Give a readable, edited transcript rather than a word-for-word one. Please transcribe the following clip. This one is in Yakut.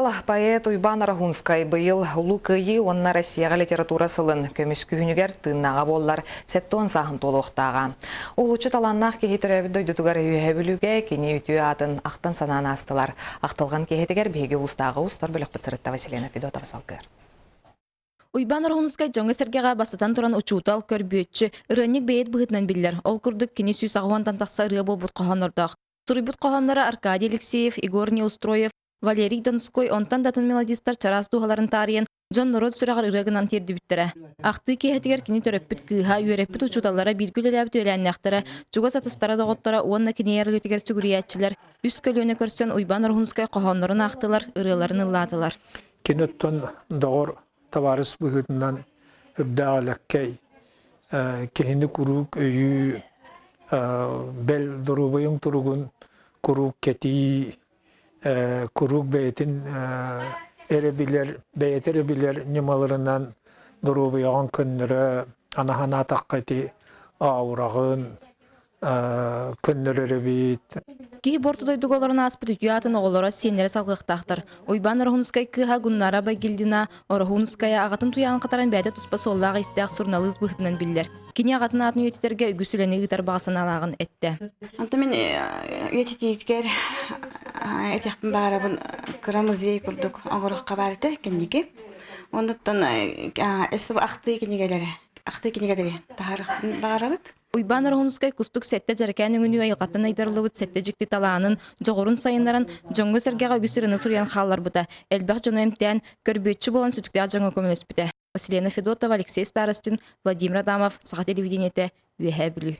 Поэт Уйбаан Арахунскай быйыл Улуу Кыайыы уонна Россияҕа литература сылын көмүс күһүнүгэр тыыннааҕа буоллар, 70 сааһын туолуохтааҕа. Уһулуччу талааннаах киһи төрөөбүт дойдутугар Үөһээ Бүлүүгэ кини үтүө аатын ахтан-санаан аастылар. Ахтылҕан киһитигэр биһиги улуустааҕы устар бөлөхпүт сырытта Василена Федотова салгыыр. Уйбаан Ороһуунускай дьоҥҥо-сэргэҕэ бастатан туран учуутал, көрбүөччү, ырыанньык бэйиэт быһыытынан биллэр. Ол курдук кини 180-тан тахса ырыа буолбут хоһооннордоох. Суруйбут хоһоонноро Аркадий Алексеев, Егор Неустроев, Валерий Донской, онтон да атын мелодистар чараас дууһаларын таарыйан, дьон-норуот сүрэҕэр ырыа гынан тиэрдибиттэрэ. Ахтыы киэһэтигэр кини төрөппүт кыыһа, үөрэппит учууталлара, бииргэ үлэлээбит үөлээннээхтэрэ, чугас атастара доҕотторо уонна кини үлэтигэр сүгүрүйээччилэр үс көлүөнэ көрсөн Уйбаан Ороһуунускай хоһооннорун аахтылар, ырыаларын ыллаатылар. Кини оттон доҕор табаарыс быһыытынан үрдээх элэккэй, киһини куруук өйүү, бэл доруобуйаҥ туругун куруук кэтии, куруук бэйэтин эрэ билэр, бэйэтэ эрэ билэр ньымаларынан доруобуйаҕын көннөрө, анаһанаатахха ити аураҕын көннөрөр эбит. Киһи борто дойдуга олорон ааспыт үтүө аатын оҕолоро, сиэннэрэ салҕыахтаахтар. Уйбаан Ороһуунускай кыыһа Гуннара Байгильдина Ороһуунускайа аҕатын туйаҕын хатаран бэйэтэ туспа суоллаах-иистээх суруналыыс быһыытынан биллэр. Кини аҕатын аатын үйэтитэргэ үгүс үлэни ыытар баҕа санаалааҕын эттэ. Онтон мин үйэтитиитигэр этиэхпин баҕарабын кыра музей курдук оҥоруохха баар этэ кэнники. Оннуттан ахтыы кинигэлэрэ ахтыы кинигэлэри таһаарыахпын баҕарабыт. Уйбаан Ороһуунускай Кустук сэттэ дьэрэкээн өҥүнүү айылҕаттан айдарыллыбыт сэттэ дьикти талаанын, дьоҕурун сайыннаран, дьоҥҥо-сэргэҕэ үгүс ырыаны суруйан хаалларбыта, элбэх дьону эмтээн, көрбүөччү буолан сүтүктээх дьоҥҥо көмөлөспүтэ. Василена Федотова, Алексей Старостин, Владимир Адамов, Саха телевидениетэ, Үөһээ Бүлүү.